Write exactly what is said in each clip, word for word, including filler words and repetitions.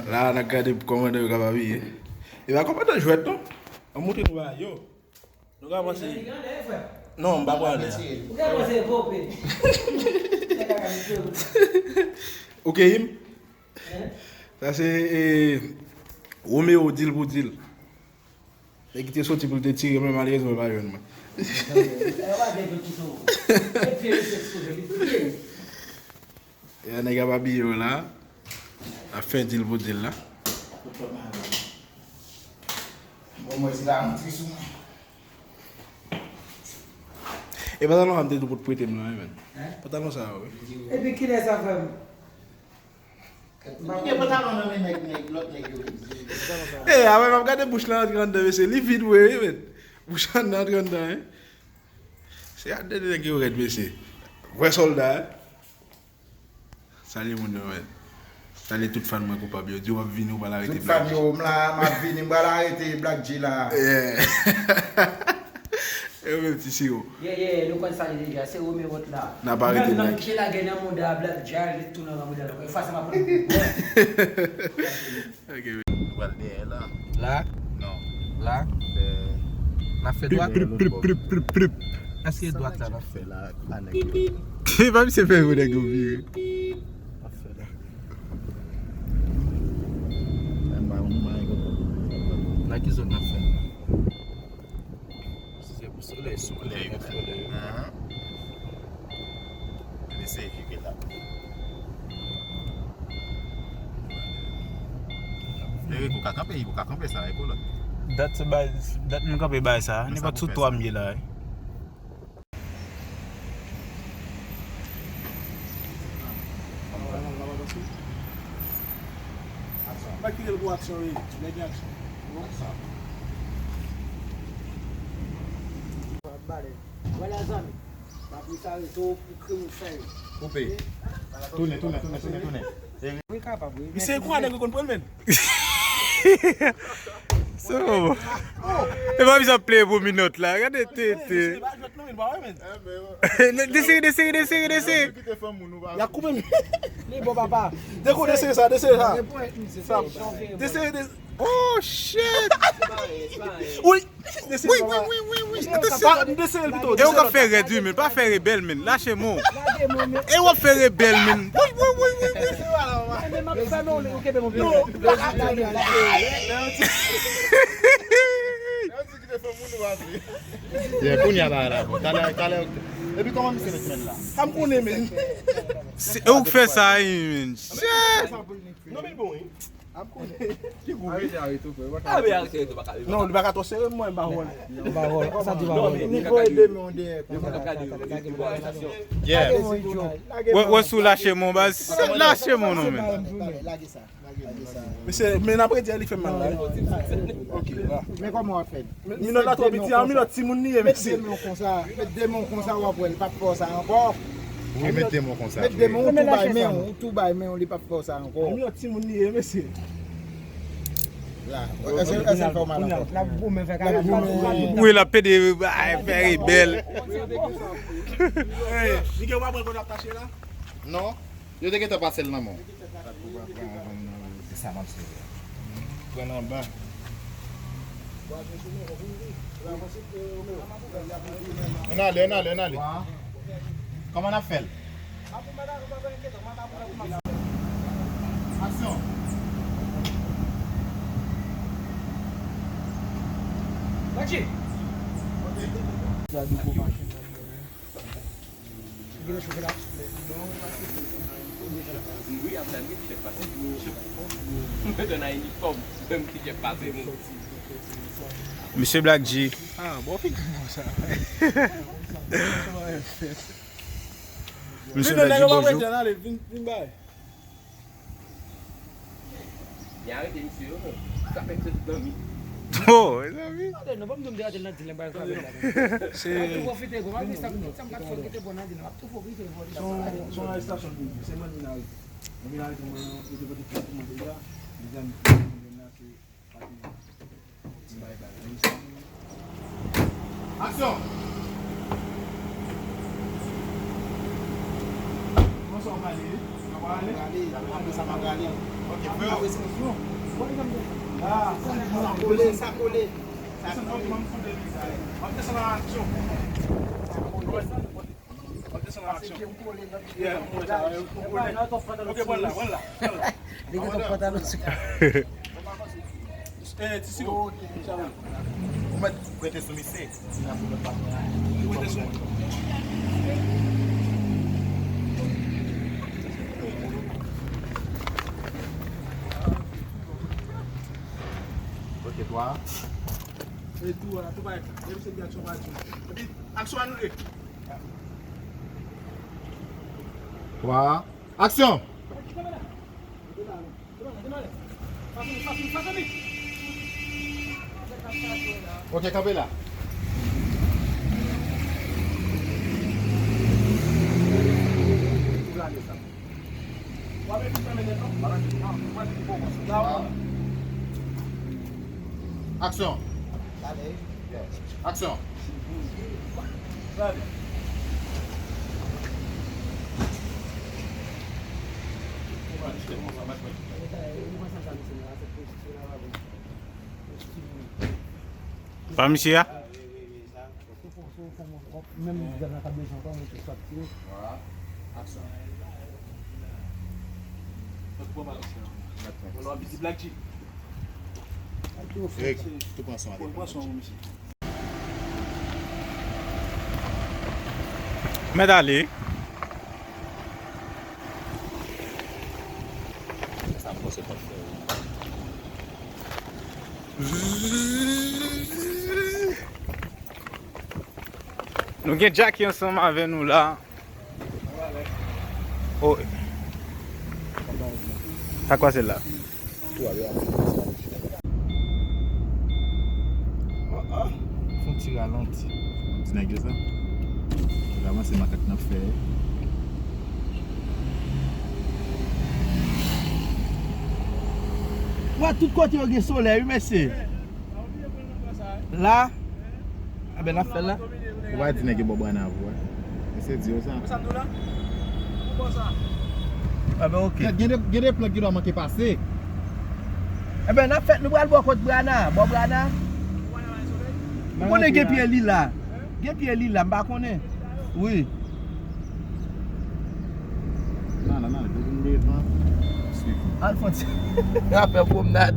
La, n ap gade kòmandan yo k ap abiye. E pa kòmandan jwèt, non. An montre nou bagay yo. Nou ka panse. Non, m pa pral la. Ou ka panse e pope. Ok, im. Sa se, e, Romeo, dil pou dil. Nèg ki te soti pou l te tire mwen, malerezman, l pa jwenn mwen. E, nèg ap abiye yo la. Ap fè dil pou dil la. Bon, mwen, se la, mwen tris ou mwen. E pantalon sa m te di w pou t prete m nan, wi, menn. Pantalon sa a, wi. Epi kilè sa fè m? Kite pantalon nan men nèg, nèg, lòt nèg yo. E, avè m ap gade bouch la antre anndan, mesye. Li vid vre, wi, menn. Bouch la antre anndan, wi. Se a de nèg yo rèd, mesye. Vrè sòlda, wi. Salye moun yo, menn. Salye tout fan mwen koupab yo. Di w ap vini, ou pral arete Black G. Tout fan yo, m la, m ap vini, m pral arete Black G la. Yeah. E menm ti siro. Yeah, yeah, nou konn sa li deja. Se Romeo t la. N ap arete Black G. Menm nan pye lagè nan mouda Black G, li tou nan mouda l. Fwa sa m ap pran pou bon. Ok, wi. Nou pral dèyè la. La? Non. La? Fè N ap fè dwat? Prip, prip, prip, prip, prip. Èske dwat la n ap fè la a nèg yo? Epa misye fè yon nèg yo vire. N ap fè la. Nan ki zòn n ap fè? Si se pou solèy, sou kote yo fè lè yo. Li se figil la. Eric, ou ka kanpe, ou ka kanpe sa, e kolòt. Dat se bay, dat nou kanpe bay sa, nenpòt sou twa m ye la, wi. Pa kite l pou aksyon, wi. Lè gen aksyon. Aksyon. Vwala, zanmi. M ap rete rezo pou krim ou fè yo. Koupe. Tounen, tounen, tounen, tounen, tounen. Wi, kapab, wi. Misye kwa nèg yo konn pran l, menn. So, e pa bizin ap pleye pou minòt la. Gade tete. Desire, desire, desire, desire. Y a koupe m. Li bon, papa. Deko, desire sa, desire sa. Desire, desire. Oh, shit! Wi! Wi, wi, wi, wi, wi. Atann, pa, m desere l pito. E ou ka fè rèd, wi, men pa fè rebèl, men. Lache mwen. E w ap fè rebèl, men. Wi, wi, wi, wi, wi. Yeah, kounye a la, la, bon. Talè, talè. Epi kòman misye met men la? Sa m konnen, men. Se ou k fè sa, wi, men. Shit! Non, men bon, wi. Ap konnen. Ki gou, wi. Arete, arete, frè. Ah, men arete, arete, baka. Non, li pa ka twò sere mwen, m pa wè. M pa wè. Sa di pa wè. Ni voye de men w dèyè konsa. Yeah. Wè, wè, si w lache mwen, baz. Lache mwen, non, men. Lage sa. Lage sa. Mesye, men n ap redi a, li fè m mal la, wi. Ok, la. Men kòman w ap fè? Men, minòt la twò piti, a minòt timoun li ye, mesye. Met de men w konsa, met de men w konsa, w ap wè, li p ap fè w sa ankò. Wi, met de men w konsa. Met de men w, ou tou bay men w, ou tou bay men w, li p ap fè w sa ankò. A minòt timoun li ye, mesye. La, èske, èske l fè w mal ankò? L ap goumen, fè kaka. L ap goumen. Wi, l ap pede, ay, fè rebèl. Hey, nèg yo pa pran kòd ap tache la? Non. Yo te gentan pase l nan men w. Se sa m ap sere. Pran nan ban. Ann ale, ann ale, ann ale. Kòman n ap fè l? Aksyon! Gade gwo machin nan. Misye Black G. Ah, bon, fin konsa. Misye Black G, bonjou. Li arete misye yo, non. Sa fè kre tout nan mi. Oh, mezanmi. Tande, non, ban m di w, m te rate l nan dil, m pa ka fè la. Se. M ap tou pwofite, bro. M ap di sa, tout sa m pa t fè, ki te bon nan dil, m ap tou pwofite, bro. Se yon, se yon arestasyon l vin fè. Se mwen l vin arete. Mwen vin arete, mwen, yo te pote plent pou mwen deja. Mezanmi, pwoblèm nan, se pa te. Aksyon! Kòman sa w pale? Magali, apre sa Magali. Ok, frè. Apre sa, sa kole, sa kole. Sa kole. Ok, pran la, pran la, pran la. Nèg yo t ap pantalon sou. Eh, ti siro. Ou mèt prete sou misye. Prete sou. Ok, twa. E tou, a, tou bay. Depi se aksyon pa di. Epi, aksyon anile. Twa. Aksyon! Ok, kanpe la. Aksyon! Aksyon! Pa misye a? Menm gad la ka bezwen ankò, mwen te sot tire. Voilà. Aksyon. Tou pran son ale. Mèt ale. Sa fò se pa fè. Nou gen Jackie ansanm avè nou la. Oh. Sa kwa se la? Fon ti ralanti. Ti nèg yo sa. Yo ka panse makak n ap fè. Wè, tout kote yo gen solèy, wi, mesye. La, a ben, n ap fè l la. Ou pa di nèg yo bò Brana pou wè. Mesye di yo sa. Sa m di w la? Ou bon sa? A ben, ok. Gen de, gen de plant ki dwa manke pase. Eben, n ap fè, nou pral bò kot Brana, bò Brana. Ou konnen gen pye lila. Gen pye lila, m pa konnen. Wi. Nan, nan, nan, depi m devan, swiv mwen. Al fè ti, al fè pwomnad.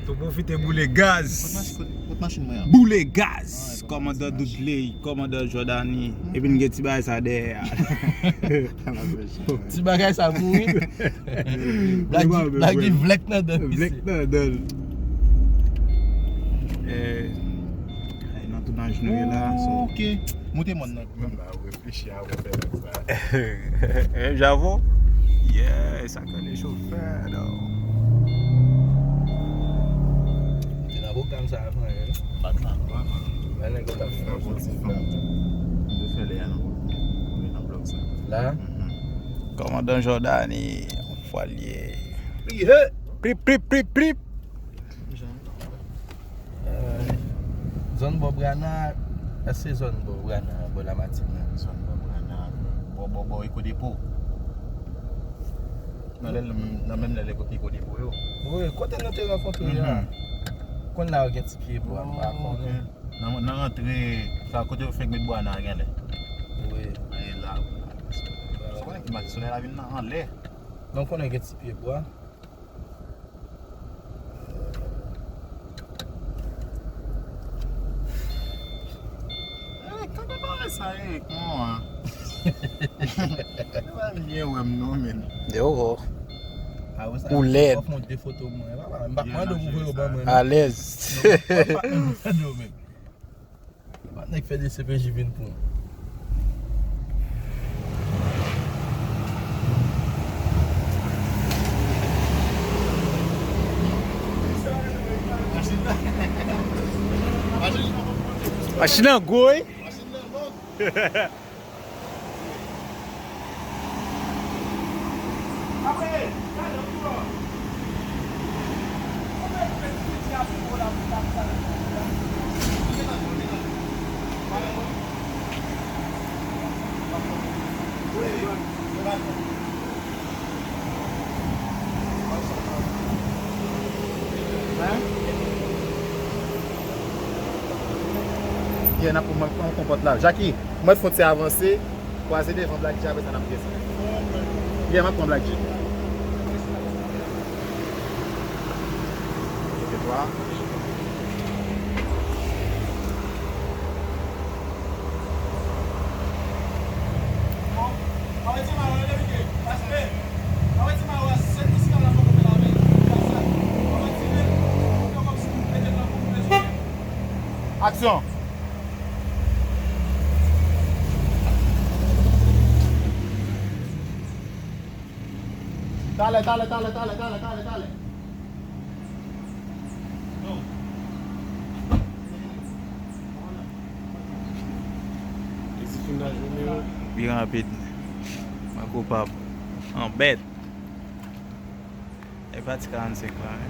Tou pwofite boule gaz. Kot machin, kot, kot machin mwen an? Boule gaz. Kòmandan Dudley, kòmandan Jordany. Epi n gen ti bagay sa dèyè a. Ti bagay sa mouri. Black G, Black G vlèk nan dan misye. Vlèk nan dan. Eh, nan tounaj nou ye la, so. Ok. Moute mòn nan. Mwen pa reflechi avan fè sa. Eh, Javo? Yeah, sa kale chofè, non. Te nan pwogram sa avan, eh. Bat la, non. Mwen nèg yo t ap fè yon ti fanm. M te fè lè a nan, nan blòk sa. La? Mhm. Kòmandan Jordany, yon fwa l ye. Prip, prip, prip, prip. Eh, zòn bò Brana, èske zòn bò Brana, bò Lamatip la? Zòn bò Brana, bò, bò, bò Ecodepo. Nan lè, nan menm lè Ecodepo yo. Wi, kote nou te rankontre a? Mhm. Konn la yo gen ti pye bwa, m pa konnen. Nan, nan rantre, sa kote yo fenk met bwa nan genlè. Wi. E la. Sa konnen ki maten solèy la vin nan anlè. Non, konnen gen ti pye bwa. Eh, kanpe bagay sa, Eric, non, an. Yo pa byen wè m non, men. Yo. Ou lèd. Fòk mwen de foto mwen. Papa, m pa mande w pou voye yo ban mwen. Alèz. Non, papa, m pa mande w, men. Nèg fè D C P J vin pou mwen. Machin nan gwo, wi. Yeah, n ap pran, pran, pran pòt la. Jackie, mwen fè yon ti avanse, kwaze devan Black G, apre sa n ap desann. Yeah, m ap pran Black G. Mete twa. Aksyon! Talè, talè, talè, talè, talè, talè, talè. Pi rapid. Mwen koupab. An bèt. E pati karannsenk la, wi.